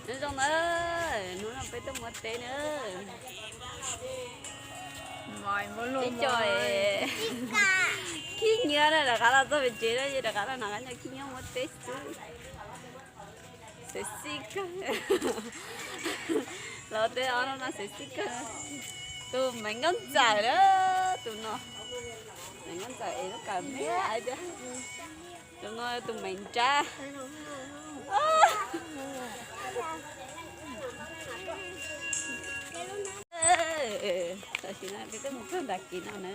Nyob zoo na, hnub no peb tuaj muab teb na. Peb cov khib nyiab na, rov qab los txog pem tsev no ces rov qab los hnav qab nyob khib nyiab muab teb xwb. Xev xij kawg. Los tej ob no no xev xij kawg. Tus Maiv Nkauj Ntxawm na, tus no. Maiv Nkauj Ntxawm es lub kas me hais tias tus no tus Maiv Nrab. Tam sim no peb twb mus txog nram kev no na.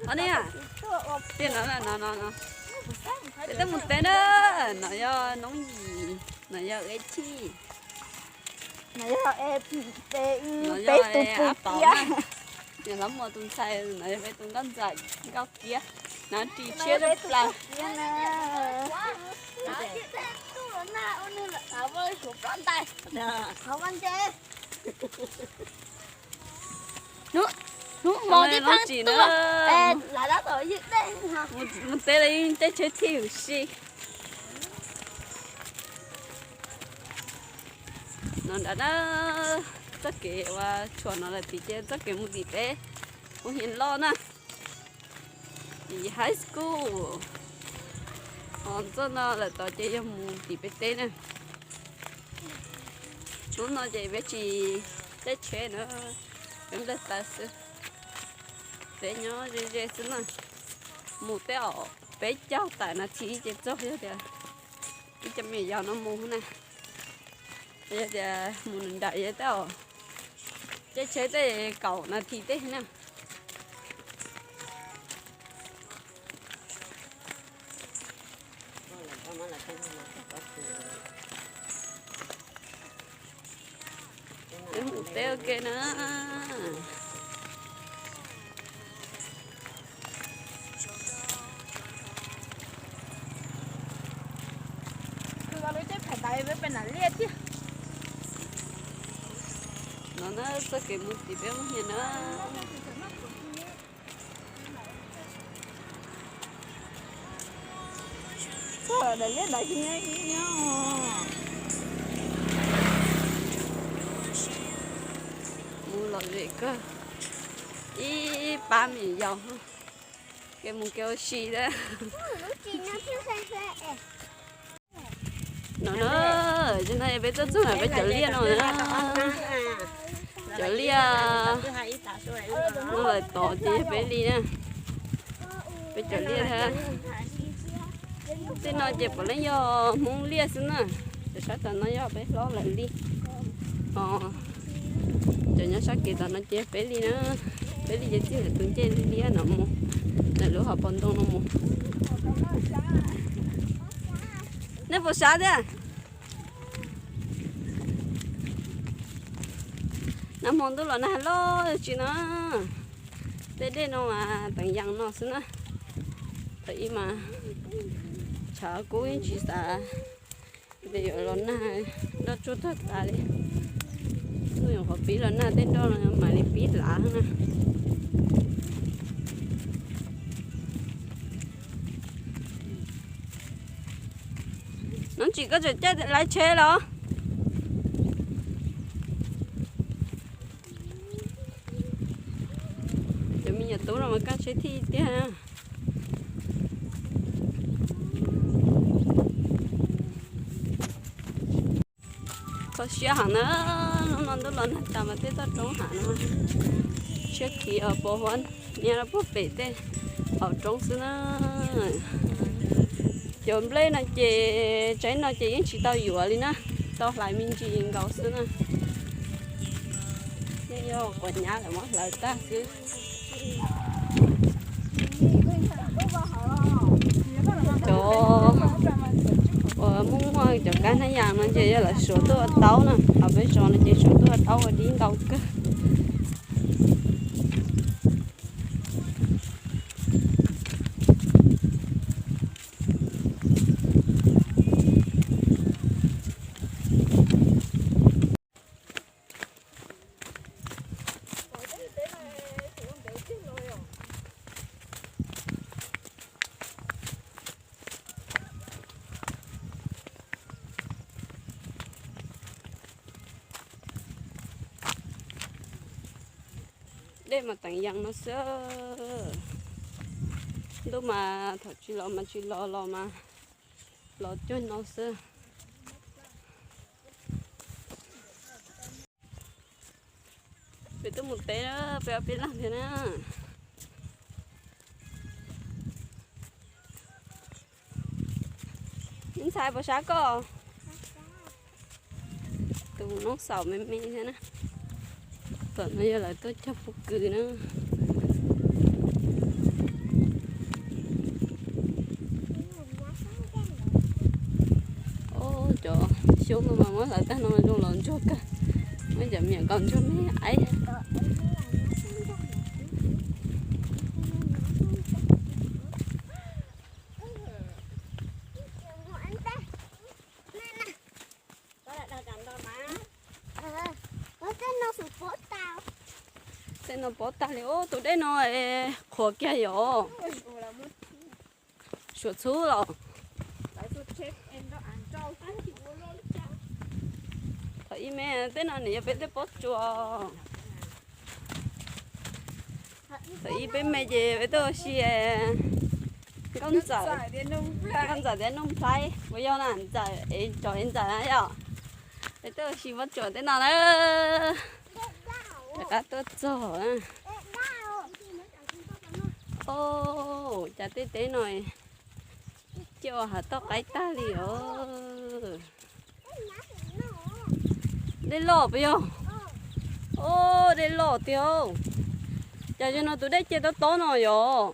Ob ne, tiag no, no, no, no. Peb twb mus teb na, no yog Noob Yim, no yog Eb Chij. No yog peb tus tub kiab. Yog Hlob Muas tus ntxhais, no yog peb tus Nkauj Ntxawm, Nkauj Kiab. No ris tshiab plaws. Hnub hmo tib pab tsis tuaj. Mus teb los yeej tej tsheb thij huv si. No nrad na, txoj kev uas tshuam no lawm tim ces txoj kev mus tim peb ua hiav loj na, tim high school. Ho txoj no lawm tod ces yog mus tim peb teb na. Hnub no ces peb tsis caij tsheb na, peb nplawg taw xwb. Peb nyob ze ze xwb na, mus tej zaum peb caug tawm nas this ces txog, yog tias ib cov me nyuam yaus no mus na. Yog tias mus nram yog tej zaum caij tsheb tej kaum nas this tej na. Peb mus teb ua ke na. No na txoj kev mus tim peb mus hiav na. Mus lom zem kawg, ib pab me nyuam yaus, kev mus kev ua si thiab. No na, no peb tuaj txog peb cov liaj no na. Cov liaj no lawm tod ces yog peb li na. Peb cov liaj thiab. Tej no ces puav leej yog Hmoob liaj xwb na. Cov sab tom no yog peb hlob lawv li. Ho cov nyob sab kev tom no ces peb li na. Peb li ces txij ntawm tus ncej liab no mus, ntawm lub hauv paus ntoo no mus. Nej puas sab thiab? Nag hmo ntuj los nag loj tsis no, tej dej no mas teev yees no xwb na. Thaum ub mas tshav kub yeej tsis xav tias yuav los nag, nroj tsuag tuag tas li. Ntuj nyuam qhuav pib los nag tej nroj no mam li pib hlav na. Noob Tsim, koj tseem caij laiv tsheb los? Cov me nyuam tub no mas kaj tsheb thij tiag. Txaus siab heev na, hnub no ntuj los nag tas mas tej toj roob hav no tshiab khiv os, pos huab niab puag pem tej hauv roob xwb na. Cov nplej no ces tsaib no ces yeej tsis tau yuav li na, tau hlais me ntsis nkaus xwb na. Yeej yog quav nyab lawv muab hlawv tag xwb. Cov uas muaj muaj cov kab hnab yas no ces yog lawv suav tuaj ua taub na, ho peb zos no ces suav tuaj ua taub ua dib ntau kawg. Teb mas teev yees no xwb. Ntuj mas thaum tsis los mas tsis los, los mas los cuag no xwb. Peb tuaj mus teb, peb ob peb leeg thiab na. Ntxhais puas sab koj? Tus noob xaum me me thiab na. Tom no yog lawv tuaj cog pob kws na. Cov xyoob no mas muab hlawv tag no zoo los ntsuag kawg. Muab cov me nyuam kom ntsuag me aiv. Tej no pob tag li os, tus dej no qhuav kiag yom. Suam txhub los. Thaum ib me tej no nws yog peb tej pob tsuas. Thaum ib peb me ces peb tuaj ua si nkauj ntxawm, nkauj ntxawm tias Nuj Nplhaib puas yog na, ntxawm es cov es ntxawm na yom. Peb tuaj ua si pob tsuas tej no na. Rov qab tuaj txog. Os, cas tej teb no ciaj ua hav toj qaib tag li os. Dej loj puas yog? Os, dej loj tiag. Cas zaum no tus dej cia tob tob no yom?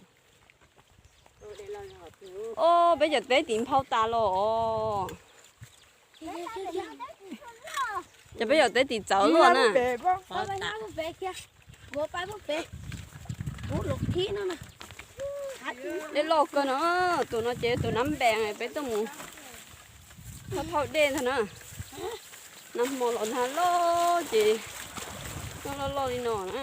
Os, peb cov teb tim nphau tas los. Ces peb cov teb tim txawv luaj na. Dej loj kawg no, tus no ces tus nab npees peb tuaj mus thauj thauj dej ntag na. Nag hmo los nag loj ces noj loj loj li no na.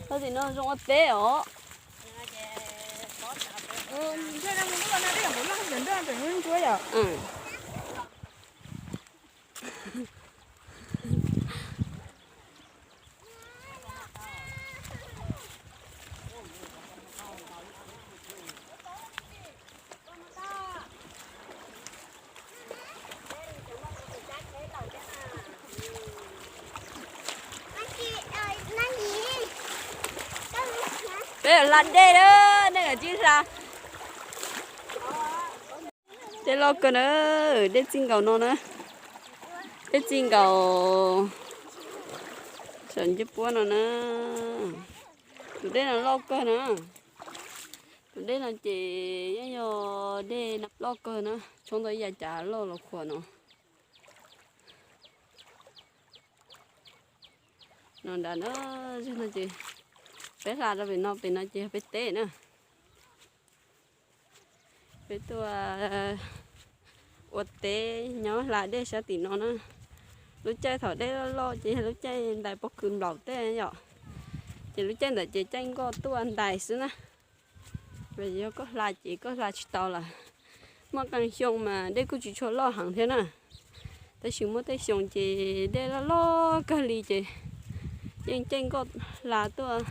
Thauj tim no zoo ua teb os. Peb hla dej na, nej kav tsij hla. Dej loj kawg na, dej txij nkaus no na, dej txij nkaus saum ncej puab no na. Tus dej no loj kawg na. Tus dej no ces yeej yog dej loj kawg na, tshoob ntau ib yav cav loj los khuam no. No nrad na, no ces peb hla rau pem no, pem no ces yog peb teb na. Peb tuaj ua teb nyob hla dej sab tim no na. Lub caij thaum dej loj loj ces yog lub caij ntais pob kws nplaum tej yom. Ces lub caij ntawd ces caij nkoj tuaj ntais xwb na. Yog koj hla ces koj hla tsis tau lawm. Muaj qee xyoo mas dej kuj tsis tshua loj heev thiab na. Tab sis muaj tej xyoo ces dej loj loj kawg li ces yeej caij nkoj hla tuaj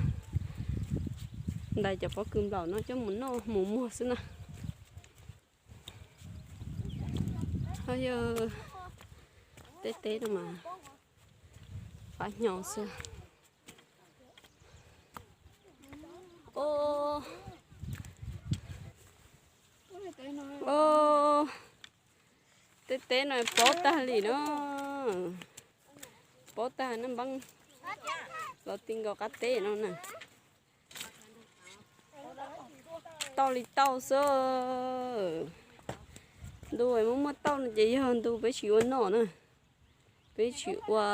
ntais cov pob kws nplaum no coj mus noj mus muag xwb na. Ho yog tej teb no mas fab hnyo xwb. Tej teb no pob tag li no, pob tag naj npaab los ti nkaus qab teb no na. Tauj li tauj xwb. Ntu muaj muaj tauj no ces yog ntu peb tsis ua noj na. Peb tsis ua,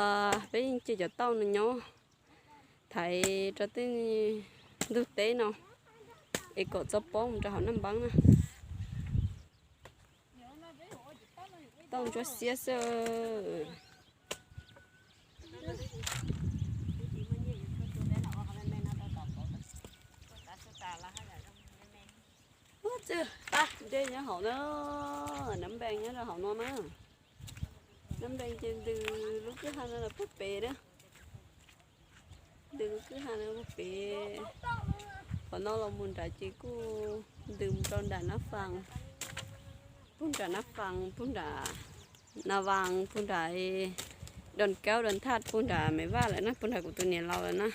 peb yeej cia cov tauj no nyob thaiv rau tej ntug teb no es kom txhob pob mus rau hauv naj npaab na. Tauj ntsuab xiab xwb. Dej nyob hauv na, nab npees nyob rau hauv no na. Npee ces ntws lub kwj ha no los puag pem na. Ntws lub kwj ha no puag pem. Qhov no los mus nrad ces kuj ntws mus rau nram Nab Faas, puag nram Nab Faas, puag nram Nas Vas, puag nram Doo Kaub, Doo Thaj, puag nram Mes Vaj lawm na, puag nram kuv tus niam laus lawm na.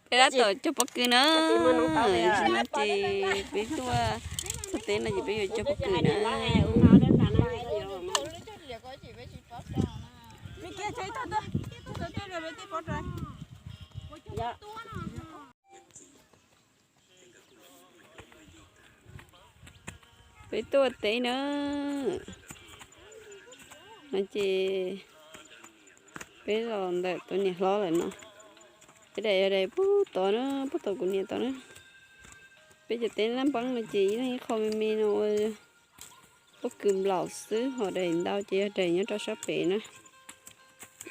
Peb tab tom cog pob kws na. Tam sim no ces peb tuaj txog teb no ces peb yuav cog pob kws na. Peb tuaj teb na. No ces peb los ntawm tus niam hlob lawm no. Peb daim yog daim puag tod na, puag tod kuv niam tod na. Peb cov teb laj npaab no ces ib leeg ib qho me me no ua pob kws nplaum xwb, ho daim ntau ces yog daim nyob rau sab pem na.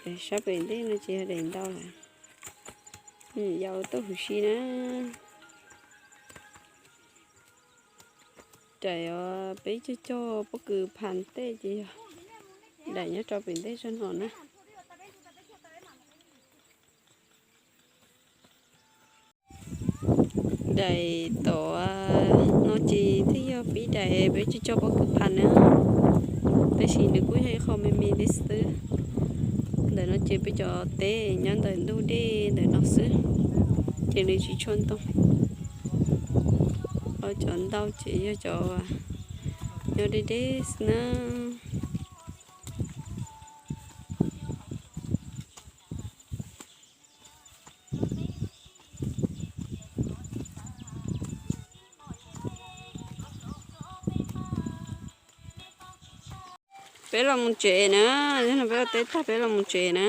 Daim sab pem ntej no ces yog daim ntau lawm. Yau tuaj huv si na. Daim os, peb cog cog pob kws phas tej ces yog daim nyob rau pem ntej zog no na. Daim tod no ces twb yog peb daim peb cog cog pob kws phas na, tab sis nws kuj yog ib qho me me thiab xwb. Ntawm no ces peb cov teb nyob ntawm ntug dej ntawm no xwb, ces nws tsis tshua ntoo. Ho cov ntau ces yog cov nyob deb deb xwb na. Peb los mus tsev na, yog no peb ua teb tag peb los mus tsev na.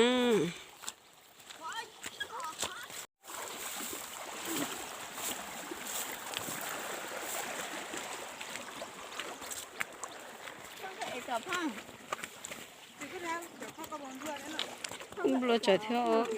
Nplua tsawv thiab os.